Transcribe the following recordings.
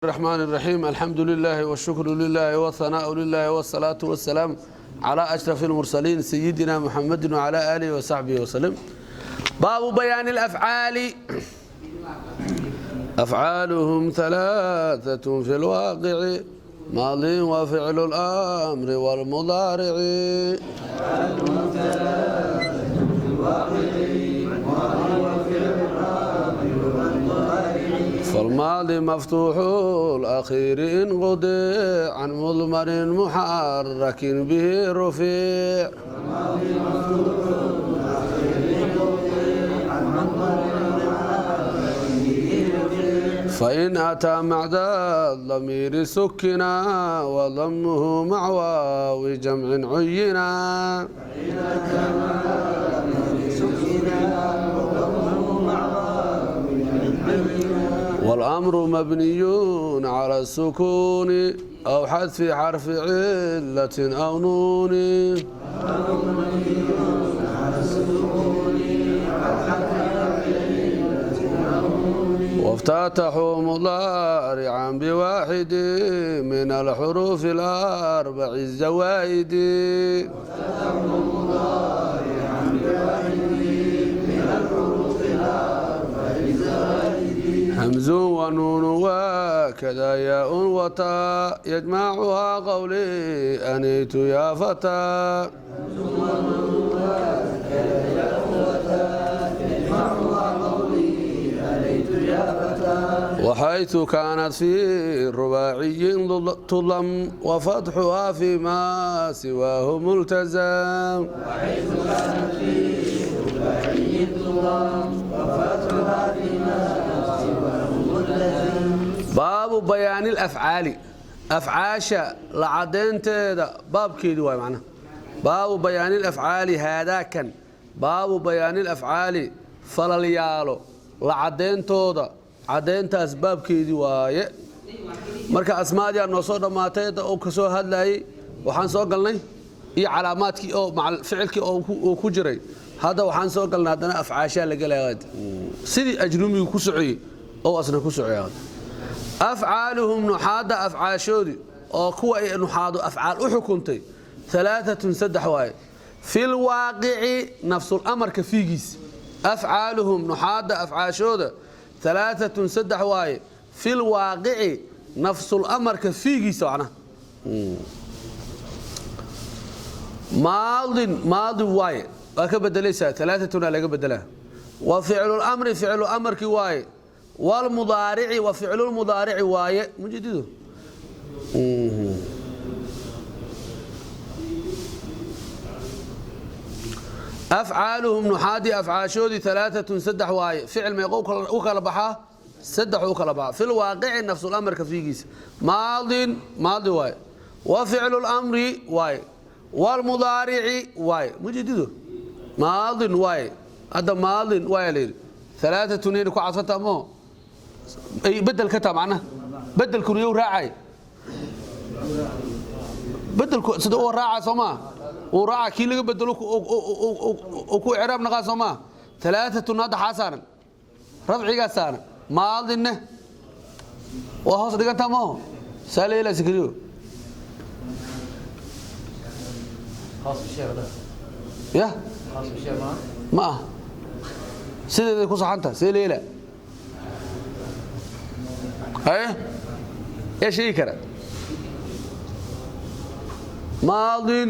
الرحمن الرحيم، الحمد لله والشكر لله والثناء لله والصلاة والسلام على أشرف المرسلين سيدنا محمد وعلى آله وصحبه وسلم. باب بيان الأفعال. أفعالهم ثلاثة في الواقع: ماضي وفعل الأمر والمضارع. فالماضي مفتوح الأخير إن قضي عن مضمر محرك به رفيع. فإن أتى مع ذا الضمير سكنا، وضمه مع واو جمع عينا. والأمر مبني على السكون أو حذف حرف علة أو نون. وافتتحوا مضارعا بواحد من الحروف الأربع الزوائد. همز ونون وكذا ياء وتاء، يجمعها قولي أنيت يا فتى. وحيث كانت في رباعي تضم، وفتحها فيما سواه ملتزم. وحيث كانت في رباعي تضم، وفتحها فيما سواه ملتزم. Baabu bayaani alafcaali, afcaasha la cadaynteeda baabkeedii waay. Macnaha, baabu bayaani alafcaali, haadaakan baabu bayaani alafcaali, falalyaalo la cadayntooda caddayntaas baabkeedii waaye. Marka asmaadii aa noo soo dhammaatay oo ka soo hadlayay, waxaan soo galnay iyo calaamaadkii oo ficilkii oo ku jiray. Hadda waxaan soo galnay haddana afcaashaa la gelaya, sidii ajrumigu ku socoyey oo asna ku socoya. Afcaaluhum, nuxaadda afcaashoodii oo kuwa ay nuxaadu afcaal u xukuntay, alaaatun, saddex waaye, fil waaqici, nafsul amarka fiigiis. Afcaaluhum, nuxaadda afcaashooda, alaaatun, saddex waaye, fil waaqici, nafsul amarka fiigiisa. Macnaha, maadin maadi waaye, waa ka bedelaysaa, alaaatuna laga bedelaa. Wa ficlulamri, ficlu amarki waaye, wlmudaarici, wa ficlulmudaarici waaye. Mujadido afcaaluhum, nuxaadii afcaashoodii, alaaatun, saddex waaye. Ficil meeqo u kala baxaa? Saddex u kala baxaa fil waaqici, nafsulamarka fiigiisa. Maadin maadi waaye, wa ficlulamri waaye, wlmudaarici waaye. Mujadido maadin waaye, hadda maadin waaye layidhi, alaaatun inay ku cadfanta moo ay bedel ka taa. Macnaha, bedelkuna yow raacay, bedelku sida uu raaca soo maa, uu raaca kii laga bedelo ku icraab naqaa soo maa. Alaaatun hadda xaa saaran? Rafcigaa saaran. Maadinne waa hoos dhigantaa maho saa leela sikriyo. Ya, ma ah, sideeday ku saxanta see leela haye, yaa sheegi kara? Maadin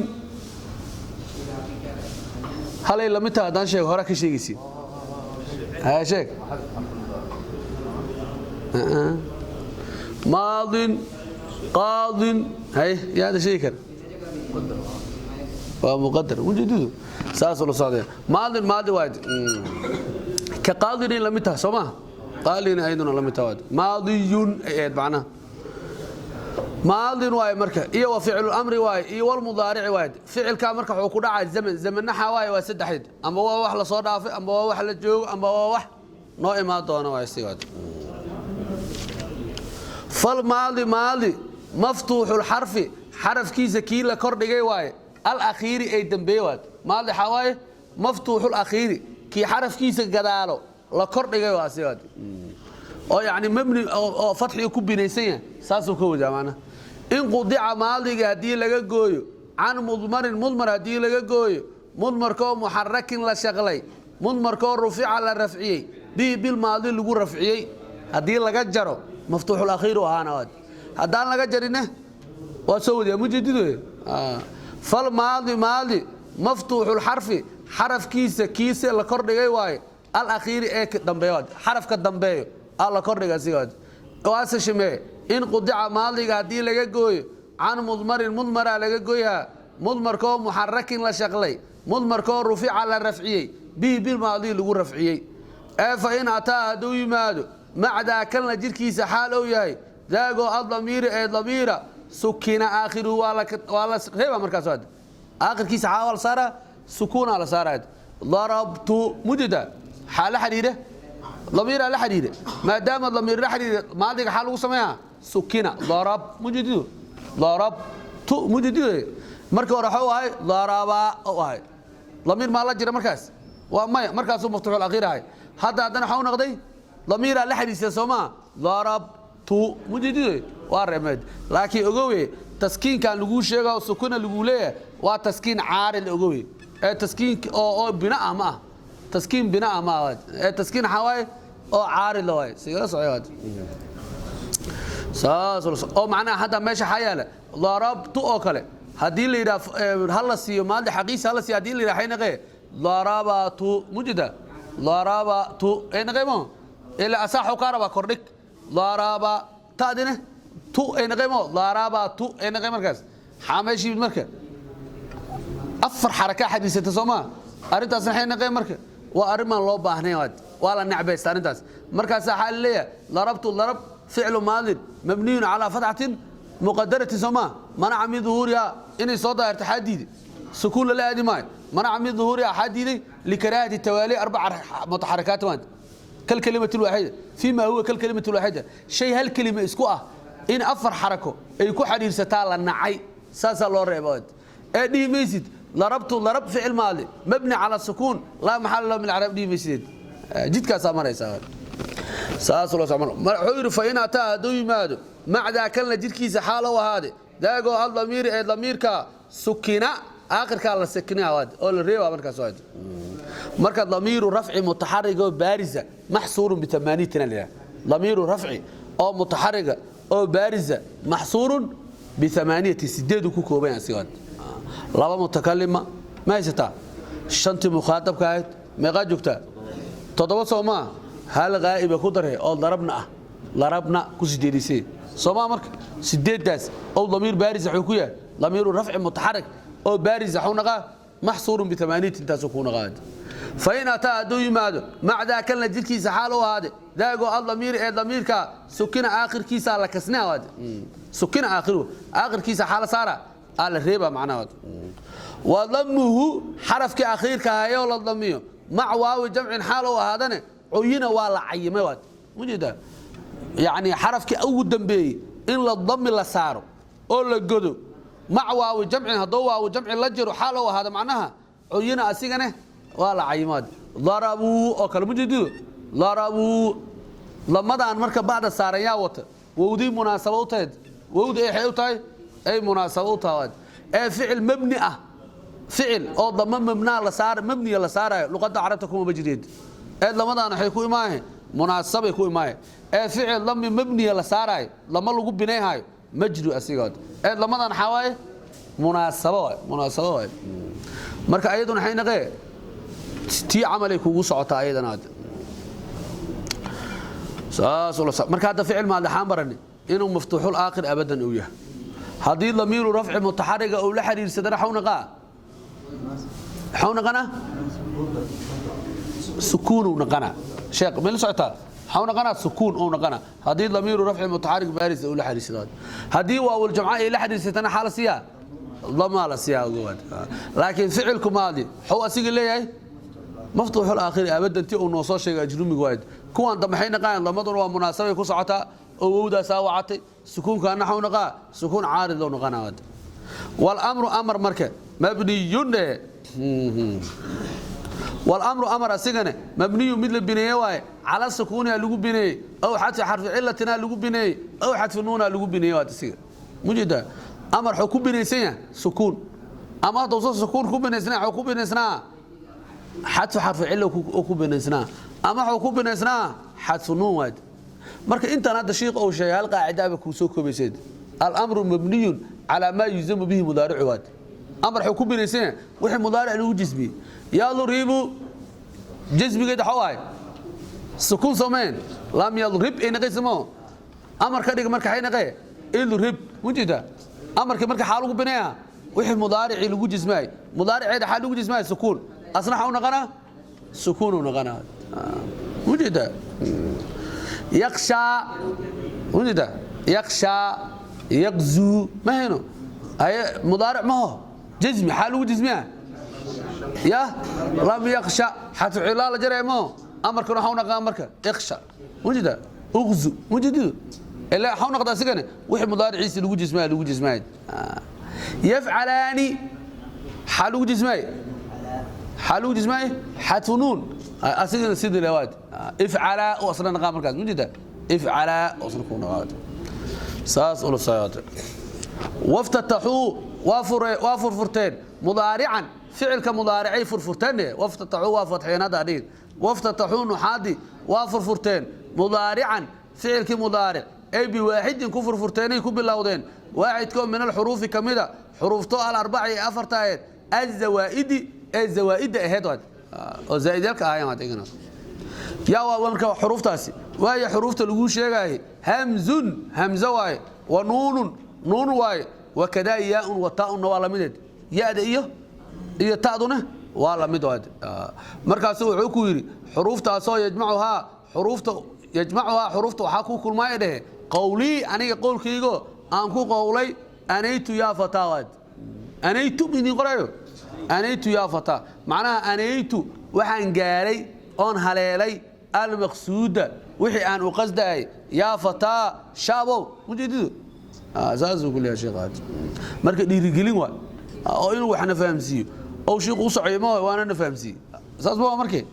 halay lamid taha haddaan sheego hore ka sheegaysiin. Haye, sheeg. Maadin qaadin, haye, yaa hadda sheegi kara? Waa muqadar, ujeedadu saasuu la socdaya. Maadin maadi waay, ka qaadinay lamid taha soo maha, qaalina ayaduna lamid taha, maadiyun ay ahayd. Macnaha, maadin waaye marka, iyo wa ficlulamri waaye, iyo walmudaarici waaye. Ficilkaa marka wuxuu ku dhacay zaman. Zamanaxa waaye waa saddexeed: amba waa wax lasoo dhaafay, amba waa wax la joogo, amba waa wax noo imaan doona waay. Si falmaadi, maadi maftuuxulxarfi, xarafkiisa kii la kordhigay waaye, alakhiiri ay dambeeye waad. Maadi waxaa waaye maftuuxulakhiiri, kii xarafkiisa gadaalo la kordhigay waa si waad. Oo yacni mabni oo fatxiga ku binaysan yahay, saasuu ka wadaa macnaha. In qudica maadiga haddii laga gooyo can mudmarin, mudmar haddii laga gooyo, mudmarkoo muxarakin la shaqlay, mudmarkoo rufica la rafciyey, bihi bilmaadi lagu rafciyey, haddii laga jaro maftuuxulakhiiru ahaana waad. Haddaan laga jarinne waa soo wadiyaa mujadid wey. Falmaadi maadi maftuuxulxarfi xarafkiisa kiise la kordhigay waaye, alakhiiri ee dambeeyo waad. Xarafka dambeeyo aa la kordhiga asiga waad. Waase shimee in qudica maadiga haddii laga gooyo can mudmarin, mudmaraa laga gooyaa, mudmarkoo muxarakin la shaqlay, mudmarkoo rufica la rafciyey, bihi bilmaadi lagu rafciyey, ee fa in ataa hadduu yimaado macdaa kanla jirkiisa xaal ou yahay daagoo adamiiri ee damiira, sukina aakhiruhu waa la reeba markaas waad. Aakhirkiisa xaa waa la saaraa, sukuunaa la saaraa. Darabtu mujida xaa la xidhiidha, damiiraa la xidhiidha. Maadaama damiir la xidhiidha, maadiga xaa lagu sameeyaa sukina. Darab mujididu darabtu mujididu markii hore waxuu ahay darabaa u ahay, damiir maa la jira markaas? Waa maya. Markaasuu maftuuxul akhiir ahay. Hadda haddana waxaa u noqday damiiraa la xidhiidsa, soo maa? Darabtu mujididu waa reemeed. Laakiin ogowe, taskiinkan laguu sheega oo sukuna laguu leeyahay waa taskiin caaril, ogowe, ee taskiin oo bina ah ma ah. Taskiin bina ah ma ah, ee taskiin waxaa waaye oo caaril waaye. Sigala socyo saas oo macnaha hadda meesha waxaa yaala darabtu oo kale. Haddii la yidhaha ha la siiyo maanta xaqiisa, ha la siiyo haddii la yidhaha, naqee darabatu mujida darabatu ay naqee mo ila asaaxu ka rabaa kordhig daraba taadina tu ay naqee mo darabatu ay naqee. Markaas xaa meesha yimid marka afar xaraka xadiisata, soo maa? Arrintaas maxay naqee marka? Waa arrimaan loo baahnayn, waa la necbaysta arrintaas. Markaas waxaa leeyahay darabtu darab ficlu maadin mabniyun calaa fatxatin muqadaratin, soo maa? Manaca min duhuuriha inay soo daahirto xaa diiday? Sukuun lala aadi maayo. Manaca min duhuuriha xaa diiday? Likaraahati tawaali arbaca mutaxarikaat maad kalkalimati lwaaxida fiima huwa kalkalimati lwaaxida. Shay hal kelima isku ah in afar xarako ay ku xidhiirsataa la nacay, saasaa loo reeba. Ee dhihi maysid darabtu darab ficil maadi mabni cala sukuun laa maxala lahu min carab, dhihi maysid. Jidkaasaa maraysaa saas loo socon. Wuxuu yidhi fa in ataa hadduu yimaado macdaa kanla jidhkiisa xaal u ahaade daagoo al damiiri ee damiirka, sukina aakhirkaa la sakinaa waad oo la reebaa markaas waad. Marka damiiru rafci mutaxariga oo baarisa maxsuurun bitamaaniitina la yidhaha. Damiiru rafci oo mutaxariga oo baarisa maxsuurun bitamaaniyati, sideedu ku kooban yahay sigaad. Laba mutakalima ma haysataa? Shantii mukhaadabka ahayd meeqaa joogtaa? Toddoba, soo maa? Hal qaa'iba ku dare oo darabna ah, darabna ku sideedisay, soo maa? Marka sideedaas oo damiir baaris wuxuu ku yahay damiiru rafci mutaxarik oo baaris wuxuu naqaa maxsuurun bitamaaniit, intaasuu kuu naqaa. Fa in ataa hadduu yimaado macdaa kanla jidhkiisa xaal u ahaade daagoo al damiir ee damiirka, sukina aakhirkiisa la kasnaa waad. Sukina aakhiruhu, aakhirkiisa xaala saara aa la reeba macnaha waad. Wadamuhu xarafkii akhiirka ahayoo la damiyo mac waawi jamcin xaal u ahaadane cuyina, waa la cayimay waad mujeedaa. Yacni xarafkii ugu dambeeyey in la dami la saaro oo la godo mac waawi jamcin hadduu waawi jamcin la jiro xaal u ahaado macnaha cuyina asigane waa la cayimaad. Darabuu oo kale mujeedido darabuu lamadan marka bacda saaran yaa wata? Wowdii munaasabo u tahayd, wowdi ay u tahay, ay munaasabo u tahay ee ficil mabni ah, ficil oo dama mabnaa la saar mabniya la saarayo luqadda carabta kuma majriid. Ee lamadan waxay ku imaayeen munaasabay ku imaayeen. Ee ficil dami mabniya la saarayo lama lagu binayhayo majri asigood. Ee lamadan waxaa waaye munaasabo waay, munaasabo waay. Marka ayaduna waxay naqee tii camalay kugu socotaa ayadana hadda. Saas ula marka hadda ficil maadi waxaan baranay inuu maftuuxul aakhir abadan uu yahay. Haddii damiiru rafci mutaxariga uu la xiriirsadana xaw naqaa, xaw naqana sukuun uu naqana. Sheekh meel socotaa xaw naqana sukuun uu naqana haddii damiiru rafci mutaxarig baaris uu la xiriirsado. Haddii waawul jamca ay la xiriirsatana xaal siyaa dama la siyaa ugu. Laakiin ficilku maadi xaw asiga leeyahay maftuuxul aakhiri abadan, tii uu noo soo sheegay ajrumigu wayd. Kuwan dambe waxay naqaan lamaduna waa munaasabay ku socotaa oo wowdaasaa wacatay, sukuunkaana xaw naqaa sukuun caarid loo naqanaa wad. Walamru amar marka mabniyun Walamru amar asigane mabniyu mid la bineeye waaye, cala sukuuniha lagu bineeyey, aw xadfi xarfi cilatina lagu bineeyey, aw xadfi nuuna lagu bineeyey. Waad isiga mujida amar wuxuu ku binaysan yahay sukuun, ama haddausan sukuun ku binaysnaa, wuxuu ku binaysnaa xadfu xarfi cilla ku binaysnaa, ama wuxuu ku binaysnaa xadfu nuun waad. Marka intaan hadda shiikh uu sheegay hal qaacidaaba kuu soo koobayseed: alamru mabniyun calaa maa yuzamu bihi mudaaricu. Waad amar wuxuu ku binaysan yahay wixii mudaaric lagu jismiyey. Yadribu jasmigeed waxa waaye sukuun soomeen, lam yadrib ay naqaysamo amar ka dhig. Marka xay naqee idrib mujida amarkii marka xaal ugu binaya wixii mudaaricii lagu jismaay, mudaariceeda xaal lagu jismaay sukuun, asna xaw naqana sukuun u naqana mujida. Yakhsha mujida, yakhsha yaqzu ma hayno ay mudaaric ma ho jismi xaal lagu jismiyaa ya lam yakhsha xatu cilaa la jaray ma amarkana waxaa u naqaa marka ikhsha mujida uqzu mujididu ilaa waxaa u naqdaa sigane wixii mudaariciisi lagu jismaay lagu jismaay. Yafcalaani xaa lagu jismaay, xaa lagu jismaay xatfu nuun, asigana sidii lewaad ifcalaa oo asna naqaa markaas mujida ifcalaa oo asna ku naqaa saas ula socota. Waftataxuu waa furfurteen mudaarican ficilka mudaaricay furfurteen. Waftataxuu waa fatxeen hadda dhihin. Waftataxuu nuxaadi waa furfurteen mudaarican ficilkii mudaaric ay biwaaxidin ku furfurteenay ku bilowdeen, waaxidkoo min alxuruufi ka mida xuruufto alarbaci ee afarta aheed, azawaa'idi ee zawaa'idda aheed waad oo zaa'idyaalka ahaayeen waad igana yaa waa marka xuruuftaasi waayo xuruufta lagu sheegaaye hamzun hamzo waaye, wa nuunun nuun waaye, wakadaa yaaun wa taa'unna waa lamideed, ya-da iyo iyo ta'duna waa lamid waad. Markaasu wuxuu ku yidhi xuruuftaasoo yajmacuhaa xuruufta yajmacuhaa xuruufta waxaa ku kulmaaya dhehe qowlii aniga qowlkaygo aan ku qowlay anaytu yaa fataa waad. Anaytu idin qorayo anaytu yaa fataa, macnaha anaytu waxaan gaaray oon haleelay almaqsuuda wixii aan u qasdaayay yaa fataa shaabow mujeedidu saasuu ku leeyahay sheekhaad. Marka dhiirigelin waa oo inuu waxna fahamsiiyo oo shiiku u socoyo ma waana na fahamsiiye saas ma markii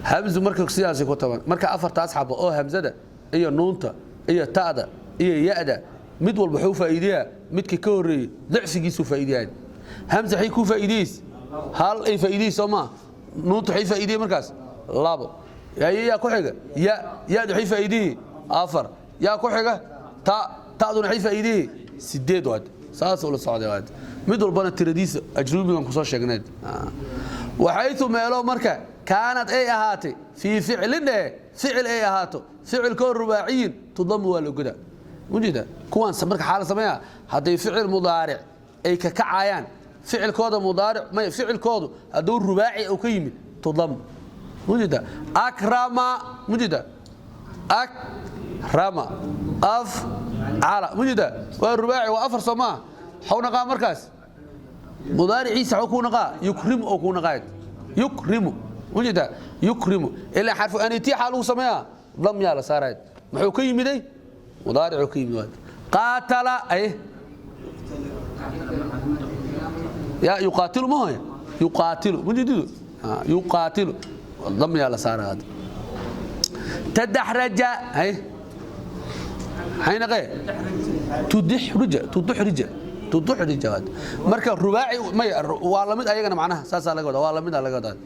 hamzu marka sidaasi ku taban. Marka afartaas xabo oo hamzada iyo nuunta iyo ta'da iyo ya'da mid walba wuxuu faa'iideeyaa midka ka horreeyey dicfigiisuu faa'iideeyaa. Hamza waxay ku faa'iideys hal ay faa'iideys soo maa, nuunta waxay faa'iideey markaas labo, yaa ku xiga ya ya'du waxay faa'iideeyey afar, yaa ku xiga ta ta'duna waxay faa'iideeyey sideed waad saas ula socday waad. Mid walbana tiradiisa ajruubigan kusoo sheegnayd. Waxaytu meelo marka kaanad ay ahaatay fii ficlin eh ficil ay ahaato ficilkoo rubaaciyin tudamu waa la godaa mujida kuwaan. Marka xaala sameeya hadday ficil mudaaric ay ka kacayaan ficilkooda mudaaric may ficilkoodu hadduu rubaaci uu ka yimid tudam mujida akrama mujida akrama afcala mujida waa rubaaci waa afar soo maa xaw naqaa markaas mudaariciisa xaw kuu naqaa yukrimu oo kuu naqaayad yukrimu mujida yukrimu ilaa xarfu aniti xaa lagu sameeyaa dam yaa la saarayad muxuu ka yimiday mudaaricuu ka yimid waad. Qaatala ay ya yuqaatilu ma hoya yuqaatilu mujididu yuqaatilu dam yaa la saarayad. Tadaxraja ay xaynaqee tudixruja tudixrija tudixrija waad. Marka rubaaci may waa lamid ayagana macnaha saasaa laga wadaa waa lamid aa laga wadaa.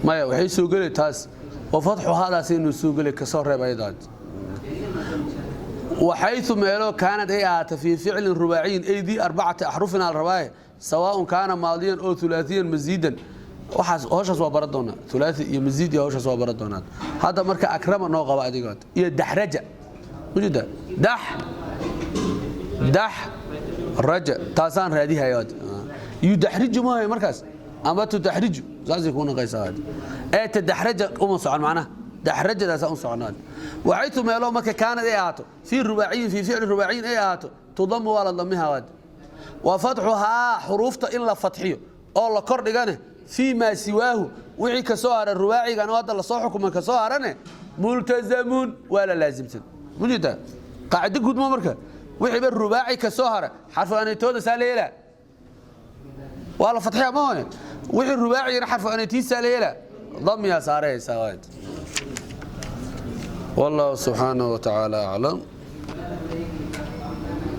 Maya waxay soo geli taas oo fatxu haadaas inuu soo geli kasoo reeb ayadaad. وحيث ميلو كانت أي آت في فعل رباعي أي ذي أربعة أحرف على الرواية سواء كان ماضيا أو ثلاثيا مزيدا هوشاس waa baran doonaa ثلاثي iyo مزيد iyo hawshaas waa baran doonaa. Hadda marka akrama noo qaba adigood iyo daxraja mujida dax dax raja taasaan raadihayood yudaxriju maayo markaas ama tudaxriju saasay kuu naqaysaa ee tadaxraja uma socon macnaha daxrajadaasa u soconaad. Waxaytu meelo marka kaanad ay ahaato fii rubaaciyin fii ficli rubaaciyin ay ahaato tudamu waa la damiha waad. Wa fatxuhaa xuruufta in la fatxiyo Oo la kor dhigane fii maa siwaahu, wixii ka soo hara rubaacigan oo hadda lasoo xukumay ka soo harane, multazamun, waa la laasimsan. Mujida qaacido guud ma marka wixiiba rubaaci ka soo hara xarfu anaytooda saa la yeelaa, waa la fatxiya ma hone. Wixii rubaacigana xarfu anaytiisa la yeelaa, damiyaa saaraysaa. Waayt. والله سبحانه وتعالى أعلم.